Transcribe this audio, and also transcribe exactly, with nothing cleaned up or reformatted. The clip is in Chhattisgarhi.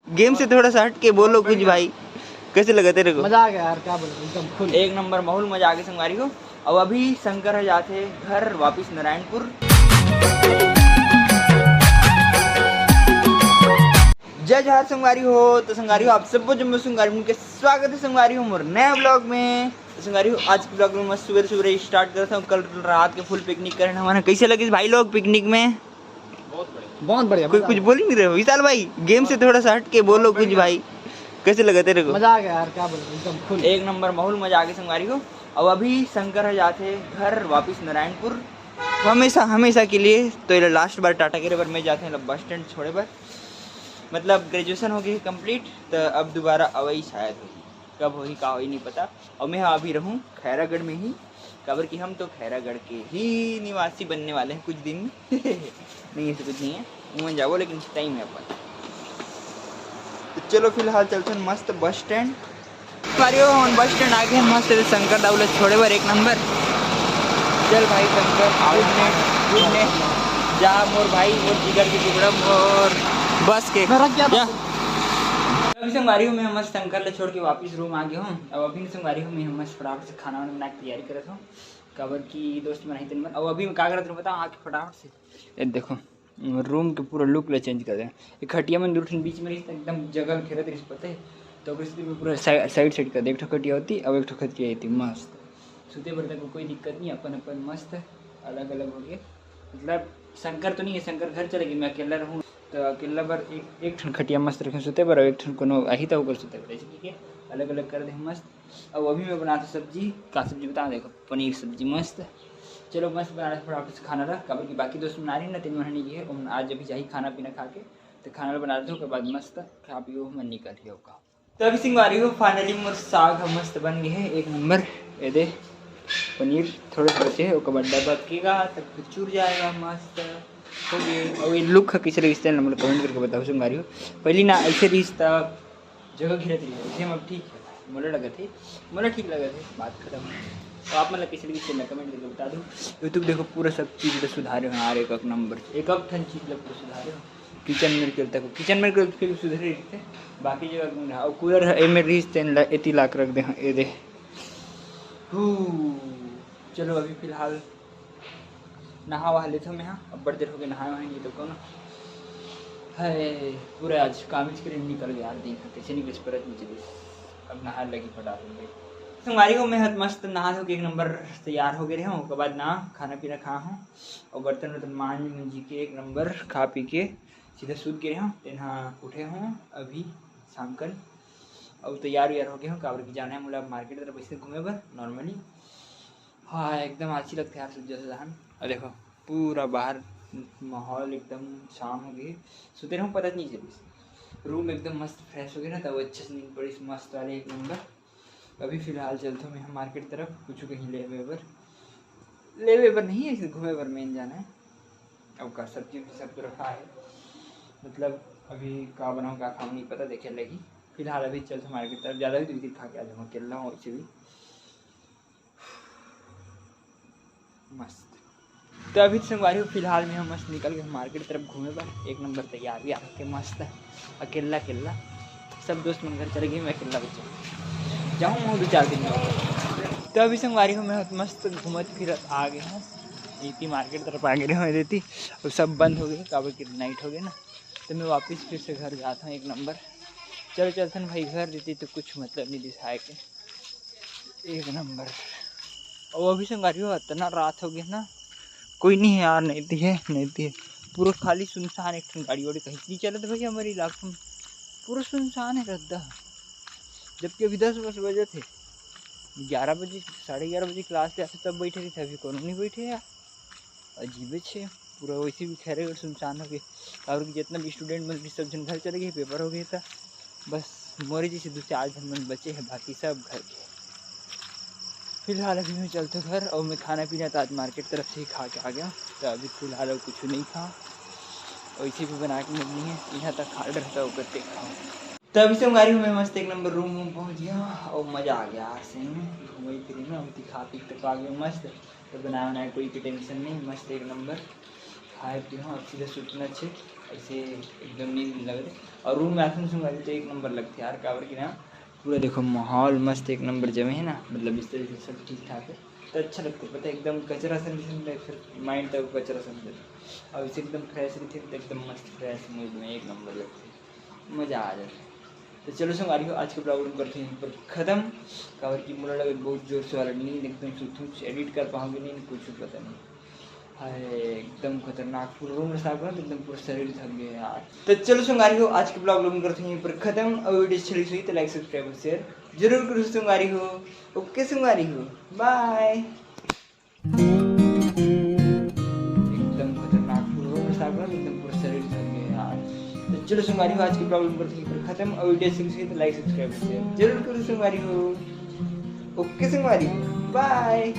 गेम से थोड़ा सा हट के बोलो कुछ भाई, कैसे लगा तेरे को? मजा आ गया यार, क्या बोलूं, एकदम फुल। एक नंबर माहौल, मजा आ गया संगवारी हो। अब अभी शंकर ह जाथे घर वापिस नारायणपुर। जय जोहार संगवारी हो। तो संगवारी हो, आप सबो जम्मो संगवारी मन के स्वागत है संगवारी हो मोर नया ब्लॉग में। तो संगवारी हो, आज के ब्लॉग में मस्त सुबह सुबह स्टार्ट करता हूँ। कल रात के फुल पिकनिक करे हमन ह। कैसे लगिस भाई लोग पिकनिक में? बहुत बढ़िया, कोई मजा कुछ आया। बोल ही नहीं रहे हो विशाल भाई। गेम से थोड़ा सा हट के बोलो कुछ भाई, कैसे लगा तेरे को? मजा आ गया यार, क्या बोलूं, एकदम फुल। एक नंबर माहौल, मजा आ गया संगवारी हो। अब अभी शंकर ह जाथे घर वापिस नारायणपुर, हमेशा हमेशा के लिए। तो ये लास्ट बार टाटा करे बर मैं जाथे, मतलब बस स्टैंड छोड़े बर, मतलब ग्रेजुएशन हो गई कंप्लीट, तो अब दोबारा अवई शायद होही, कब होही का होही नहीं पता। और मैं अभी रहूँ खैरागढ़ में ही, काबर कि हम तो खैरागढ़ के ही निवासी बनने वाले हैं कुछ दिन। नहीं, ऐसे कुछ नहीं है, उमन जाबो, लेकिन टाइम है अपन। तो चलो फिलहाल चलथन मस्त बस स्टैंड। संगवारी हो, हमन बस स्टैंड आ गए हैं, मस्त शंकर दाऊ ला छोड़े बर एक नंबर। चल भाई शंकर, गुड नाइट, गुड नाइट। जा मोर भाई, मोर जिगर के टुकड़ा, मोर बस के। मेरा क्या जा। अभी संगवारी हो, मैं मस्त शंकर ला छोड़ के वापिस रूम आ गया हूँ। अब अभी संगवारी हो, मैं मस्त फटाफट से खाना वाना बना के तैयारी करत हूँ, काबर कि दोस्त मन आही तेन मन। अब अभी मैं का करत रहूँ बताओ, आके फटाफट से ये देखो, रूम के पूरा लुक ला चेंज कर दे। एक खटिया मन दू ठन बीच में रहिस, एकदम जगह घेरत रहिस, पता है, तो ओकर सेती पूरा साइड साइड कर दे। एक ठो खटिया होती, अब एक ठो खटिया होती, मस्त सुते बर तक कोई दिक्कत नहीं, अपन अपन मस्त अलग अलग हो गए। मतलब शंकर तो नहीं है, शंकर घर चले गए, मैं अकेला रहूँ तो अकेला बर एक, एक ठन खटिया मस्त रखे सुते बर, एक ठन कोनो आही तो ओकर सुते बर, ऐसे करके अलग अलग कर दे मस्त। अब अभी मैं बनात हूँ सब्जी। का सब्जी बता, देखो पनीर सब्जी मस्त। चलो मस्त बना रहे फटाफट से खाना ला, काबर कि बाकी दोस्त मन आ रही ना, तेन मन नहीं है, उन आज अभी जाही खाना पीना खा के, तो खाना ला बना लेते, ओकर बाद मस्त खा पियो मन निकल ही होगा। तो अभी संगवारी हो, finally मोर साग ह मस्त बन गए है, एक नंबर। ये दे पनीर थोड़ा सा बचे है, ओकर बाद डब्बा केगा तब फिर चुर जाएगा मस्त। हो गए। और ये लुक ह कैसे रहिस तेन ल मोला कमेंट करके बताओ संगवारी हो। पहली ना ऐसे रहिस तब जगह घेरत रहिस, ऐसे में अब ठीक है, मोला लगत है, मोला ठीक लगत है, बात खत्म। तो आप मन ला कैसे लगिस तेन ल कमेंट करके बता दो। YouTube देखो पूरा सब चीज ल सुधारे हो यार, एक एक नंबर, एक एक ठन चीज ल पूरा सुधारे हो। किचन मेरे ख्याल तक, किचन मेरे ख्याल फिर सुधरे रहिथे, बाकी जगह गुंडा। और कूलर है, एमे रहिस तेन ला एती लाक रख दे, हाँ, ए दे। हू, चलो अभी फिलहाल नहा वहा लेथो मैं, हाँ, अब्बड़ देर हो गए नहाए वहाए नहीं तो कौन है, पूरा आज काम इसके लिए निकल गया यार, दिन कैसे निकल पर नहीं चलिस। अब नहा लगी फटाफट भाई। संगवारी हो, मैं हत मस्त नहा धो के एक नंबर तैयार हो गए रहे हूँ, ओकर बाद ना खाना पीना खा हूँ और बर्तन वर्तन मांज मुंजी के एक नंबर खा पी के सीधा सूत गे हूँ। तेन हा उठे हूँ अभी शाम कन, अउ तैयार उयार हो गए हूँ, काबर कि जाना है मोला मार्केट तरफ ऐसे घूमे बर normally। हाँ, एकदम आलसी लगथे यार सूत जैसे जहान। और देखो पूरा बाहर माहौल एकदम शाम हो गई, सुते रहूँ पता नहीं चलिस। रूम एकदम मस्त फ्रेश हो गया ना, तब अच्छे से नींद पड़िस मस्त वाले एक नंबर। अभी फिलहाल चलथों मैं मार्केट तरफ, कुछ कहीं लेवे बर, लेवे बर नहीं, ऐसे घूमे बर मेन जाना है। अब का सब्जी उब्जी सब तो रखा है, मतलब अभी का बनाऊँ का खाऊँ नहीं पता, देखे लगी। फिलहाल अभी चलथों मार्केट तरफ, ज़्यादा भी तो खा के आ जाऊँगा, अकेला हूँ वैसे भी। मस्त। तो अभी तो संगवारी हो, फिलहाल में हम मस्त निकल गए मार्केट तरफ घूमे बर। एक नंबर तैयार भी आके मस्त, अकेला अकेला। सब दोस्त मन घर चले गए, मैं अकेला बचा जाऊँ दो चार दिन में। तो अभी संगवारी हो, मैं मस्त घूमत फिरत आ गए हूँ, इतनी मार्केट तरफ आ गए हूँ देती। अब सब बंद हो गए, काबर कि नाइट हो गए ना, तो मैं वापस फिर से घर जाता हूँ एक नंबर। चलो चलथन भाई घर, देती तो कुछ मतलब नहीं दिखाए के। एक नंबर। और अभी संगवारी हो, इतना रात हो गया ना, कोई नहीं है यार, नहीं दी है, नहीं दी है। पूरा खाली सुनसान, एक ठन गाड़ी वाड़ी कहीं नहीं चलत भाई हमारे इलाके में, पूरा सुनसान है रद्दा। जबकि अभी दस बजे थे, ग्यारह बजे, साढ़े ग्यारह बजे क्लास से आते तब बैठे रहिथे, अभी कोनो नहीं बैठे यार। अजीबे छे, पूरा वैसे भी खैरे सुनसान हो गए। और कि जितना भी स्टूडेंट मन सब झन घर चले गए, पेपर हो गए था, बस मोरे जैसे दो चार झन मन बचे हैं, बाकी सब घर गए। फिलहाल अभी मैं चलते घर और मैं खाना पीना तो आज मार्केट तरफ से ही खा के आ गया, तो अभी फिलहाल और कुछ नहीं खा, वैसे भी बना के मिलनी है, यहाँ तक हार्ड रहता है वो करते खाओ। तो अभी संगवारी हो, मैं मस्त एक नंबर रूम में पहुँच गया और मज़ा आ गया आज से घूमे फिरे में, अभी खा पी के तो आ गया मस्त, तो बनाए बनाए कोई की टेंशन नहीं, मस्त एक नंबर खाए पिए हो, अब सीधा सुतना छे। ऐसे एकदम नींद लगथे। और रूम में आथन संगवारी हो तो एक नंबर लगथे यार, काबर कि ना पूरा देखो माहौल मस्त एक नंबर जमे हे ना, मतलब इस तरीके से सब ठीक ठाक हे। तो अच्छा लगथे, पता है, एकदम कचरा सन नहीं लगथे, फिर माइंड तक कचरा सन लगथे। और इसे एकदम फ्रेश रहिथे तो एकदम मस्त फ्रेश मूड में एक नंबर लगथे, मजा आ जाथे। तो चलो संगवारी हो, आज के ब्लॉग करथे यहीं पर खत्म, काबर कि मोला लगे बहुत जोर से वाला नींद, एकदम सुतहूँ, एडिट कर पाऊँगी नहीं, कुछ पता नहीं। हाय, एकदम खतरनाक, पूरा रूम साफ करत एकदम पूरा शरीर थक गया यार। तो चलो संगवारी हो, आज के ब्लॉग करथे यहीं पर खत्म। और वीडियो अच्छी लगी तो लाइक, सब्सक्राइब और शेयर जरूर करो संगवारी हो। ओके संगवारी हो, बाय। एकदम खतरनाक, पूरा रूम साफ करत एकदम पूरा शरीर थक गया यार। तो चलो संगवारी हो, आज के ब्लॉग करथे यहीं पर खत्म। और वीडियो अच्छी लगी तो लाइक, सब्सक्राइब और शेयर जरूर करो संगवारी हो। ओके संगवारी हो, बाय।